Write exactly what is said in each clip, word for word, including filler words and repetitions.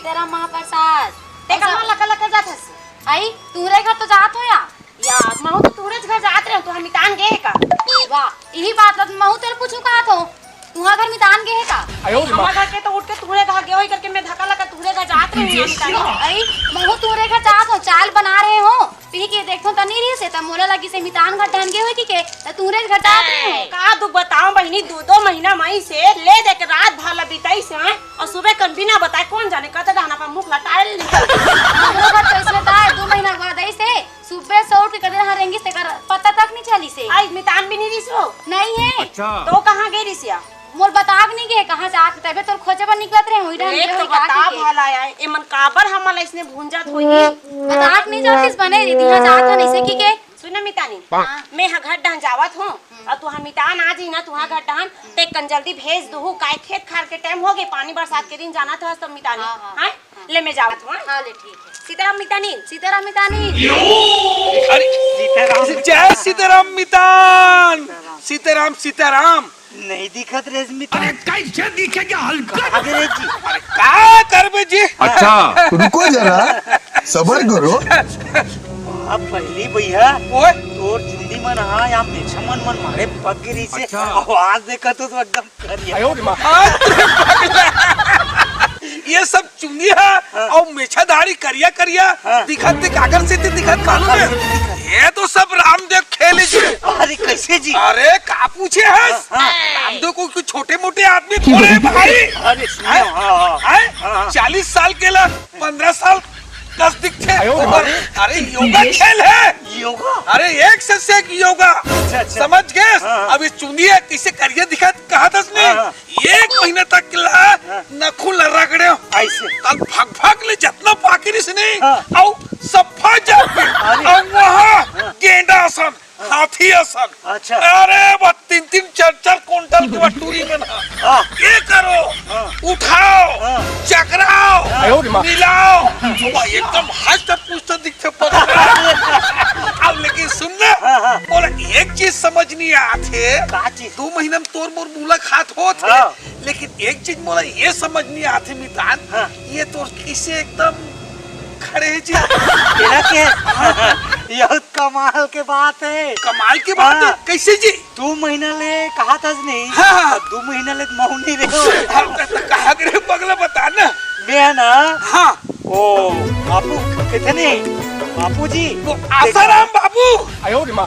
तेरा महाप्रसाद। ते ऐसा कहाँ लकर लकर जात हस? आई, तुहरे घर तो जात हो या? या, महू तो तुहरे घर जात रहे, तुहार मितान गे हे का? वाह, यही बात ला महू तेरे पूछू कहा थो। तुहा घर मितान गे हे का? आयो रे माँ। हमार घर के तो उठ के तुहरे घर गे होई करके मैं धक्का लगा तुहरे घर जात रहे हूँ मितान। आई, महू तुहरे घर जात हो, चाल बना रहे हो। पी के देखथों त नी रहिस हे, त मोला लगिस हे मितान घर डहन गे होही कहिके, त तुहरे घर जात रहे हो। का दुख बताओ बहिनी, दू दो महीना मइसे ले दे के रात भर ला बिताइस हे, अउ सुबह कन बिना बताए कोन जाने कते डहन अपन मुख ला टाल ली। हमरो घर तो अइसने ताय, दू महीना बाद अइसे, सुबह से उठ के कते डहन रेंगिस तेकर पता तक नी चलिस हे। आज मितान भी नी रहिस हो? नहीं हे। अच्छा। तो कहाँ गे रहिस या? मोर बताक नी गे, कहाँ जात, तभे तोर खोजे बर निकलत रहे, उही डहन ले गे तो होही का बता कहिके। भला आय, एमन काबर हमन ला अइसने भूंजत होही? बताक नी जातिस बने दीदी, हाँ जात हन अइसे कहिके। सुन ना मितानी, हाँ। मैं हा घर डहन जावत हूँ, हम्म। अउ तुहार मितान आ जाही ना तुहार घर डहन, हम्म। ते कन जल्दी भेज दूहू, काहे खेत खार के टाइम हो गे, पानी बरसात के दिन जानत हस तो मितानी, हाँ, हाँ। हाँ? हाँ। ले मैं जावत हूँ, हाँ? हाँ, ले ठीक हे। सीताराम मितानी। सीताराम मितानी। अरे, सीताराम जय मितान। सीताराम मितान। सीताराम। सीताराम, सीताराम। नहीं दिखत रेस मितान। अरे, कैसे दिखेगा हल्का? कहाँ गे रेस जी? अरे, का करबे जी? अच्छा। रुको जरा, सबर करो। अब पहली भैया, ओए। तोर चुंदी मन हा, या मेछा मन मन मारे पक गे रहिसे। अच्छा। अउ आज देखत हो तो एकदम करिया। आयो रे माँ। ये सब चुंदी हा, हाँ। अउ मेछाधारी करिया करिया, हाँ। दिखत ते काकर सेती दिखत मालूम हे? काकर सेती दिखत? ये तो सब रामदेव खेल हे जी। अरे कैसे जी? अरे का पूछे हस? हाँ, हाँ। रामदेव कोई, कोई छोटे मोटे आदमी थोड़े हे भाई। अरे सुनो, हैं? हाँ, हाँ। हैं? हाँ, हाँ। चालीस साल के ला पंद्रह साल कस दिखथे। आयो रे माँ। अरे, अरे योगा खेल हे। योगा? अरे एक से एक योगा। अच्छा, अच्छा। समझ गेस? हाँ, हाँ। अब ये चुंदी हे, कइसे करिया दिखत, कहा दस नहीं? हाँ, हाँ। एक महीना तक ला हाँ। नखुन ला रगड़े हो। ऐसे। तब भग भग ले जतना पाकिरिस नहीं, हाँ। अउ सब फंस जाते। अरे। अब वहाँ हाँ। गेंडा असन, हाँ। हाथी असन। अच्छा। अरे, वो तीन तीन चार चार कुंटल के वो टूरी में ना। हाँ। ये करो, हाँ। उठाओ, हाँ। चकराओ, हाँ। मिलाओ। वो एकदम हस्त पुष्ट दिखथे पता। अब लेकिन सुन ना, हाँ, हाँ। मोला एक चीज समझ नहीं आथे। का चीज? दू महीना में तोर मोर मुलाकात होत हे, हाँ। लेकिन एक चीज मोला ये समझ नहीं आथे मितान, हाँ। ये तोर कइसे एकदम खड़े हे जी? तेरा के? हाँ। ये कमाल के बात हे। कमाल के बात हे? हाँ। कइसे जी? दू महीना ले कहा था नहीं? हाँ। दू महीना ले महू नहीं रहे। हाँ, तो, तो कहा करे पगला बता ना। मैं ना। हाँ। ओ, बापू, कितने? बापू जी। वो आसाराम बाबू। आयो रे माँ।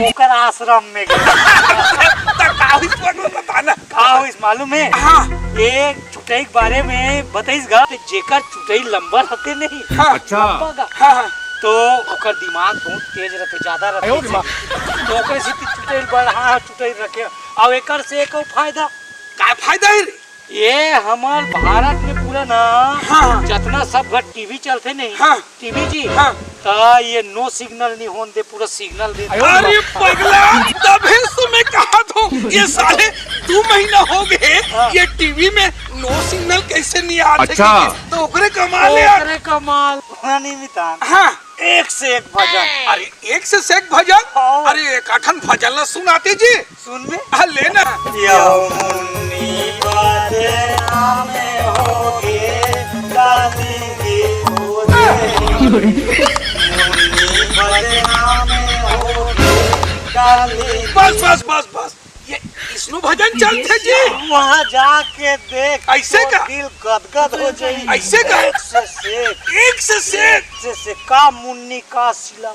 ओकर आश्रम में गए। त का होइस पगला बता ना। का होइस मालूम हे? हाँ। एक चुटई के बारे में बताइस गा, जेकर चुटई लंबा रहते नहीं। हाँ। अच्छा। लंबा गा। हाँ, हाँ। तो ओकर दिमाग बहुत तेज रहते, ज्यादा रहते। आयो रे माँ। तो ओकर से चुटई बढ़ा, चुटई रखे। अब एकर से एक फायदा। का फायदा हे रे? ये हमर भारत में पूरा ना, हाँ। जतना सब घर टीवी चलथे नहीं, हाँ। टीवी जी, हाँ। त ये no signal नहीं होन दे, पूरा signal दे। अरे पगला, तभे से मैं कहा था, ये साले दू महीना हो गए, हाँ। ये टीवी में no signal कइसे नहीं आथे? अच्छा। तो ओकरे कमाल हे यार। ओकरे कमाल। हाँ, नहीं मितान। हाँ। एक से एक भजन। अरे, एक से एक भजन? हाँ। अरे, एक आठन भजन ला सुनाते जी। सुन बे। हाँ, ले ना। या मुन्नी बदनाम होगे, डाली गे होगे। मुन्नी बदनाम होगे, डाली गे बस, बस, बस, बस। ये विष्णु भजन चलथे जी। वहाँ जाके देख, अइसे का? दिल गदगद हो जाई। अइसे का? एक से एक। एक से एक। एक से एक। का मुन्नी का सिला।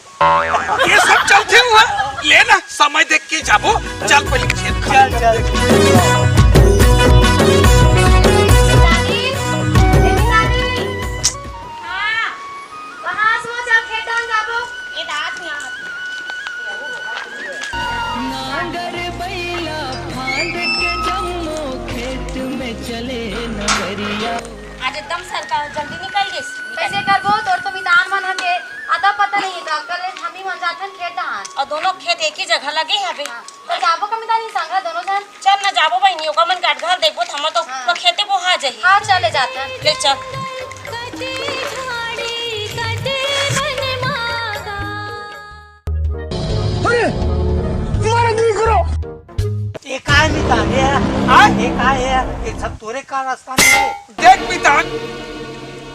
ये सब चलथे हुआ, ले ना, समय देख के जाबो। चल पहले खेत खा। चल, चल। हाँ, कहाँ से वो चल खेत हम जाबो? ये दांत यहाँ। नांगर बैला फांद के जम्मो खेत में चले नगरिया। आज एकदम सरका जल्दी निकल गिस। कइसे करबो? तोर तो मितान मन हके, अता पता नहीं था। कल हम ही मन जाथन खेत डहान। अउ दोनों खेत एक ही जगह लगे हवे। हाँ। तो जाबो का मितान ही संग दोनों झन? चल ना जाबो बहिनी, ओकर मन के अटघर देखबो, त हमर तो हाँ। पूरा खेते बोहा जाही। हाँ, चले जाथन। ले चल। कटे झाड़ी, कटे बन मागा। अरे, तुम्हारा दिल करो। ये काय मितान हे? हाँ? ये काय हे? ये सब तोरे का रास्ता में हे? देख मितान,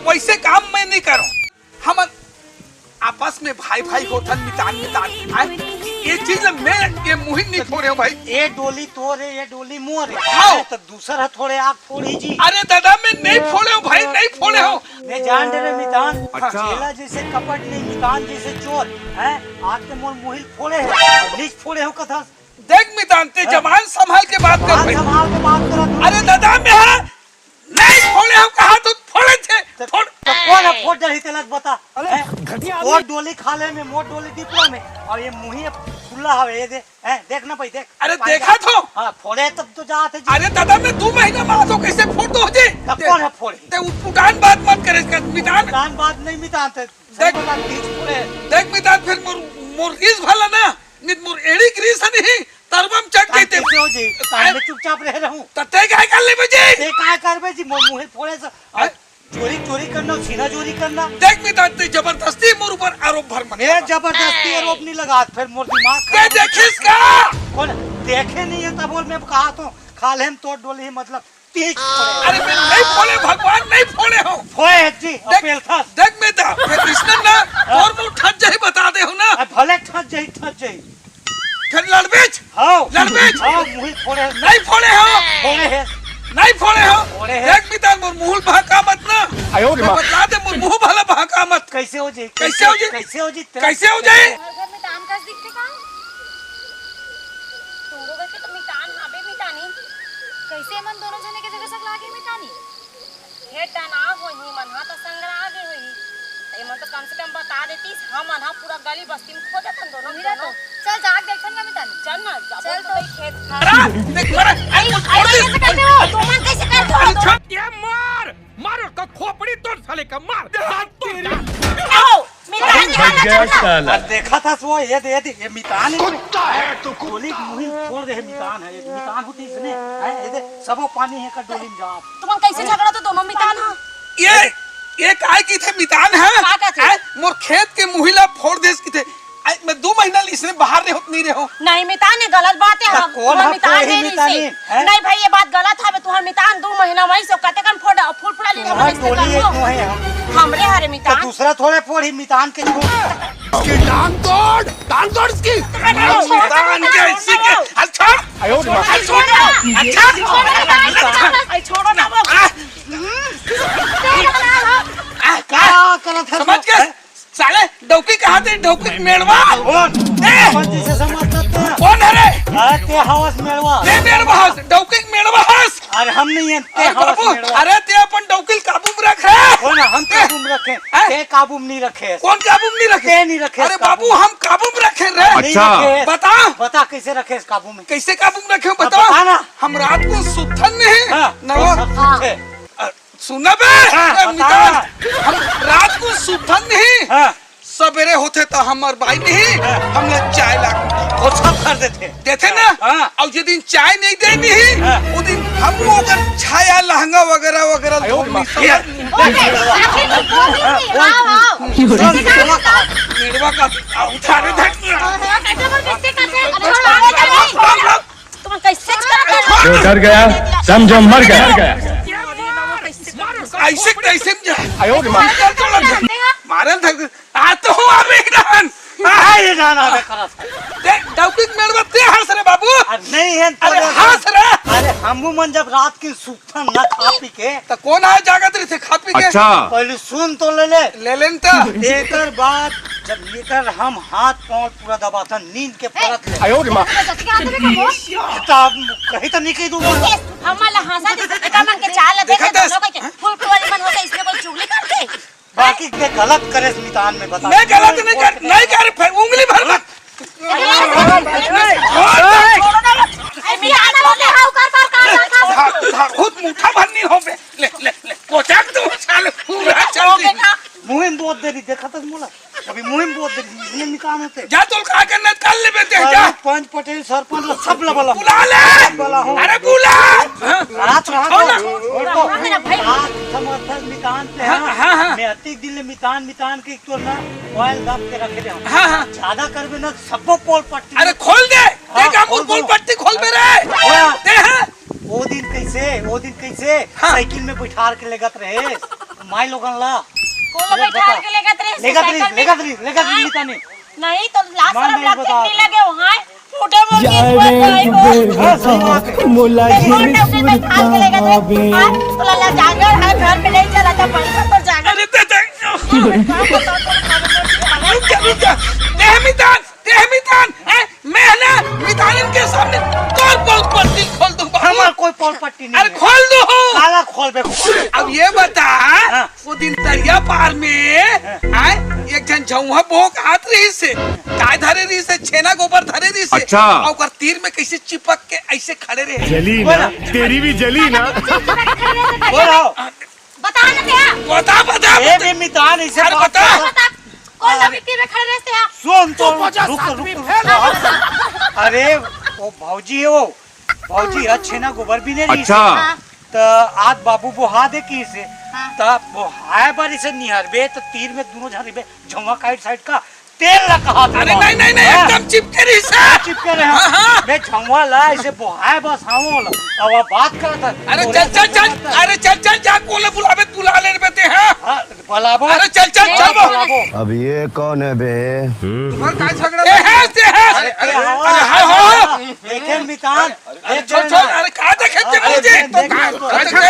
वैसे काम मैं नहीं करूं। हमन आपस में भाई भाई होथन, मितान मितान। आय, ये चीज ल मैं ये मुहिन नहीं फोड़े हूं भाई। ये डोली तोर हे, ये डोली मोर हे। हाँ। त दूसर ह थोड़े आग फोड़ी जी। अरे दादा, मैं नहीं फोड़े हूं भाई, नहीं फोड़े हूं। मैं जान डरे मितान। अच्छा। चेला जैसे कपट नहीं, मितान जैसे चोर। हैं? आज तो मोर मुहिल फोड़े हे, नीच फोड़े हो कथा। देख मितान, ते हाँ। जबान संभाल के बात कर भाई। संभाल के बात कर। अरे दादा, मैं हाँ नहीं फोड़े हो कहा तो फोड़े थे। तो, फोड़। तो कौन है फोड़ डरही तेलक बता? अरे, हैं? घटिया वो आदमी। डोली खाले में, मोर डोली डिपरा में, और ये मुही खुला हवे, ये दे, हैं? देख ना भाई, देख। अरे, पानी देखा डाल। तो? हाँ, फोड़े तब तो जात है जी। अरे दादा, मैं दो महीना में तो कैसे फोड़ दो जी? तब कौन है फोड़े? ते उठ-, उठान बात मत करे, मितान। उठान बात नहीं मितान, ते सही देख, बता, बीच फोड़े। देख मितान, फिर मोर, मोर रीस भला ना, नित मोर एड़ी ग्रीस नहीं, तरबम चढ़ तान गई ते। कैसे हो जी? तान में चुपचाप रह रहूं। त ते काय कर लेबे जी? ते काय करबे जी? मोर मुहे फोड़े से, और हैं? चोरी, चोरी करना, सीना चोरी करना। देख मितान, ते जबरदस्ती मोर ऊपर आरोप भर मत ए, लगा। जबरदस्ती आरोप नहीं लगा, फिर मोर दिमाग ते खराब देखिस का? कौन? देखे नहीं है तब बोल, मैं कहा तो खाले में तोड़ डोली, मतलब, तीच फोड़े। अरे, मैं नहीं फोड़े, भगवान नहीं फोड़े हो। फोड़े है जी, देख, अपेल था। देख मितान, फिर इसने ना, हाँ। और मुंह ठट जाही बता दे हो ना। अब भले ठट जाही, ठट जाही। फिर लड़बीच? हाँ। लड़बीच? हाँ, मुही फोड़े। नहीं फोड़े हो। फोड़े है। नहीं फोड़े हो। फोड़े है। देख मितान, मोर मुहुल बहका मत ना। आयो रे मैं माँ। बता दे, मोर मुंह भला बहका मत। कैसे हो जी? कैसे हो जी? कैसे हो जी? तेरा कैसे हो जाए? घर घर मितान कस दिखथे का? तोरो घर के तो मितान हाबे मितानी। कैसे मन दोनों जने के जगह सकला के मितानी? हे टना होही, मन हा तो संगरा गे होही। त एमन तो कम से कम बता देतीस, हमन हा पूरा गली बस्ती में खोजत हन दोनों, मीरा दोनों। तो चल जाके देखथन का मितानी। चल ना, जाबो चल तो तो। देख खेत खार। अरे, देख, अरे, अरे, अरे, कैसे करते हो? तुमन कैसे करते हो? अरे, छोड़। ये मार, मार उसका खोपड़ी तोड़ साले का, मार। दांत तोड़, दांत। आओ, मितान अरे, निकाल भग गया चल। साला। अरे, देखा था सो, ये दे, ये दे, ये मितान है। कुत्ता है तू, कुत्ता। गोली मुहिल फोड़ दे, मितान है, ये मितान होती इसने, है, ये दे, सबो पानी है का डोली में जा। तुमन कैसे झगड़ा तो दोनों मितान हा? ये, ये काय की थे मितान है? का का थे? हैं? मोर खेत के मुहिला फोड़ देस की थे। आई, मैं दो महीना ले इसने बाहर रहो, नहीं रहो। नहीं मितान, ये गलत बात है। त हम, कौन तुहर है मितान कोई नहीं मितान रहिसे। है? हैं? नहीं भाई, ये बात गलत है। तुहर मितान दो महीना वहीं से कते कन फोड़, फुल फुला ली तुहर हमने इसने टोली कन एक को। नो है हम। हमरे हरे त मितान। दूसरा थोड़े फोड़ी मितान के छोड़। इसकी टांग तोड़, टांग तोड़ इसकी। मितान के इसी के, हल छोड़। आयो रे माँ। हल छोड़। अच्छा। अरे छोड़ो ना वो। आ, का करत है समझ गए? हैं? साले, डौकी कहाँ थे? डौकी मेड़वा। कौन? ए! कौन जिसे समझता तू? कौन है रे? अरे, ते हवस मेड़वा। ते मेड़वा हस, डौकी मेड़वा हस। अरे, हम नहीं हैं, ते अरे हवस बाबू, मेड़वा। अरे, ते अपन डौकी काबू में रख रे। कौन? हम ए! काबू में रखे। हैं? ते काबू में नहीं रखे। कौन काबू में नहीं रखे? ते नहीं रखे अरे काबू बाबू, में। हम काबू में रखे रे। नहीं अच्छा। रखे। बता। बता कैसे रखे इस काबू में? कैसे काबू में रखे हो? अब बता। बता ना। हम रात को सुत्थन नहीं। हाँ, नवा। हम सब सुत्थे। अ, सुना बे, हाँ, ए, बता। मितान, हम रात को सुतन नहीं, हाँ। सबेरे होथे त हमर बाई नहीं, हाँ। हमला चाय ला के वो सब कर देथे। देथे ना? हाँ। अउ जे दिन चाय नहीं दे नहीं, हाँ। वो दिन हम ओकर छाया, लहंगा वगैरह, वगैरह आयो धो रे माँ। नहीं सकत। आखिर में दो दिन नहीं, आओ, आओ। मेड़वा का, आ, उठारे धर। हाँ, हाँ, कैसे बोल, कैसे करते? अरे, छोड़ो, अरे, अरे। तुम कैसे करते हो? जो डर गया, समझो मर गया। ऐसे, ऐसे में जा। आयो रे माँ। मारल धर। आ तो हूँ अभी रहन। आ, ये रहन, अबे करत है। देख, डौकी मेड़वा ते हंस रे बाबू। अरे नहीं है, अरे तो हंस रे। अरे हमू मन जब रात की सूतन ना खा पी के। तो कौन आए जागत रही थे खा पी के? अच्छा। पहले सुन तो ले ले। ले लेन तो। एकर बाद जब निकर हम हाथ पाँव पूरा दबाथन, नींद के परत ले। आयो रे माँ। तो जतिका आते रे कमो। तो अब कहीं तो नहीं कही दूंगा। हमला हंसा दे, एका मन के चाल देखा देखा दस। दोनों के फुल टोली मन होते, इसमें कोई चुगली करते? बाकी के गलत करे मितान में बता। मैं गलत नहीं कर, नहीं कर, फिर उंगली भर मत। ए, मितान होते हाउ कर, कर, कर, कर, कर। धा-, धा-, खुद मुठा भर नहीं हो बे। ले, ले, ले, कोचाक तू उछाल, पूरा चल दी। मुहिम बोध दे रही, देखा तो मोला। अभी मुहिम बोध दे रही, इसने निकाल होते। जा तो का करना, कर ले बेटे, अरे जा। पंच पटेल, सरपंच ला सब ला बुला। बुला ले। बुला हूँ। अरे बुला। हाँ। रात रहा छोड़ ना। तो, छोड़ तो। हाँ, मेरा भाई। रात समर्थन मितान पे हाँ, है। हाँ, हाँ। मैं अतिक दिन ले मितान, मितान के एक तो ना oil दाब के रखे दे हम। हाँ, हाँ। ज्यादा करबे ना, सबको पोल पट्टी। अरे खोल दे। हाँ, देख, हम खोल पोल दो। पट्टी खोल दे रहे। हाँ। दे, हाँ। वो दिन कैसे, वो दिन कैसे हाँ। साइकिल में बैठार के लेगत रहे। माई लोगन ला। कोला बैठा के लेगत रहिस, लेगत रहिस, लेगत रहिस, लेगत रहिस, हाँ। मितानी। नहीं तो लास्ट मान में नहीं लगे बता। नहीं लगे वहाँ। फूटे बोल के यारे एक बार आई हो। हाँ, सही बात है। मोला एक बार झिन उठे तो सुरता भाग के लेगत रहिस। आवे। हाँ, तोला ला जागर है, घर में नहीं चला था, पैसा तो जागर। अरे दे दे। रुक जा, रुक जा। ए मितान, ए मितान, ए, मैं ना मितान के सामने तोर पोल पट्टी खोल दूंगा। हमार कोई पोल पट्टी नहीं अरे है। खोल दो। काला खोल बे, खोल। अब ये बता, हाँ। वो दिन दरिया पार में, हाँ। आए, एक झन झउहा बोक आत रहिस हे, काय धरे रहिस हे, छेना गोबर धरे रहिस हे, अच्छा। और ओकर तीर में कैसे चिपक के ऐसे खड़े रहे। जली ना, बोला। तेरी भी जली ना। बोला। बता ना क्या? बता, बता, ए बता। बे मितान, इसे अरे बात बता। कर। बता, कौन सा मिट्टी में खड़े रहते हैं? सुन तो, चुप हो जा, रुक, साथ रुक, में रुक, फैल। रुक। अरे, वो भौजी है वो। भौजी है, छेना गोबर भी नहीं रही अच्छा। से। हाँ। त आज बाबू बोहा दे की से। हाँ। त बोहाए बारी से निहरबे, त तीर में दोनों झन रहिबे, झौवा काइट साइड का, तेल ला कहा अरे नहीं, नहीं, नहीं, हाँ। एकदम चिपके रही से। चिपके रहे। हाँ, हाँ। बे झौवा ला, इसे बोहाए बस, हाँ, वो ला। अब बात करत है। अरे बोले चल, चल, चल। बात कर। अरे चल, चल, जा, कोले बुलावे, बुला ले बेटे, हाँ। हाँ, बुलाबो। अरे चल, चल, हाँ, चल। बुलाबो। अब ये कौन है बे? तुम्हारा काय झगड़ा ए, है, से है। अरे, अरे, अरे, हाँ, हाँ, हाँ। देखे मितान, अरे, देख छोड़, ले छोड़, ना। अरे, कहाँ देखे थे अरे, मुझे? देख, देख, देख। अरे,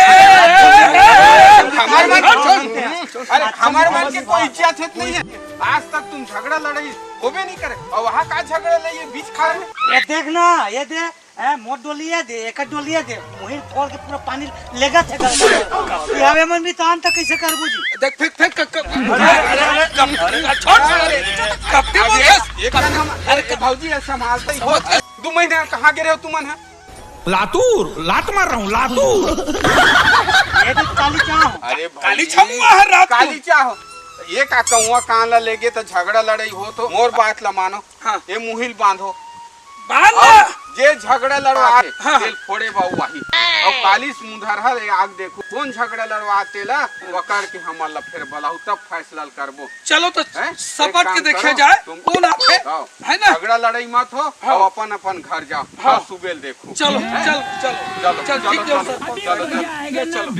हमारे मन के, अरे, हमारे मन के कोई इज्जत नहीं है। आज तक तुम झगड़ा लड़ाई होबे नहीं करे, और वहाँ का झगड़ा लड़ाई बीच खाड़ में? ये देख ना, ये दे, ए, मोर डोलिया दे, एक डोलिया दे, मुहिर फोड़ के पूरा पानी लेगा थे घर में। ये हवे मन भी तान तक कैसे करबू जी? देख, फिर, फिर क-, क-, अरे, अरे, अरे, कप-, अरे, छोड़, अरे, कपटी बोल अरे, रहा है। एक काम, अरे, अरे, भौजी, ऐसा मारता ही बहुत। दो महीने कहाँ गिरे हो तुमन, हाँ? लातूर, लात मार रहा हूँ, लातूर। ये तो काली चाह हो। अरे काली भौजी, छमुआ है रात को। काली चाह हो। ये का कौआ कान ला लेगे त झगड़ा लड़ाई हो तो मोर बात ला मानो। हाँ। ये मुहिल बांधो। बांध और ला। जे झगड़ा लड़वा हाँ, हाँ। तेल फोड़े बाऊ वही। और काली समुंदर हर ये आग देखो, कौन झगड़ा लड़वा तेला पकड़ के हमन ला फिर बुलाऊ, तब फैसला करबो। चलो तो हैं? सपट एक काम के देखे करो, जाए, तुम कौन आथे, जाओ। है ना? झगड़ा लड़ाई मत हो, हाँ। अब अपन अपन घर जाओ, हाँ। और सुबेल देखो। चलो, हैं? चलो, चलो। चलो, चल, चलो, ठीक है, चलो, सर। चलो, चलो। ये चलो।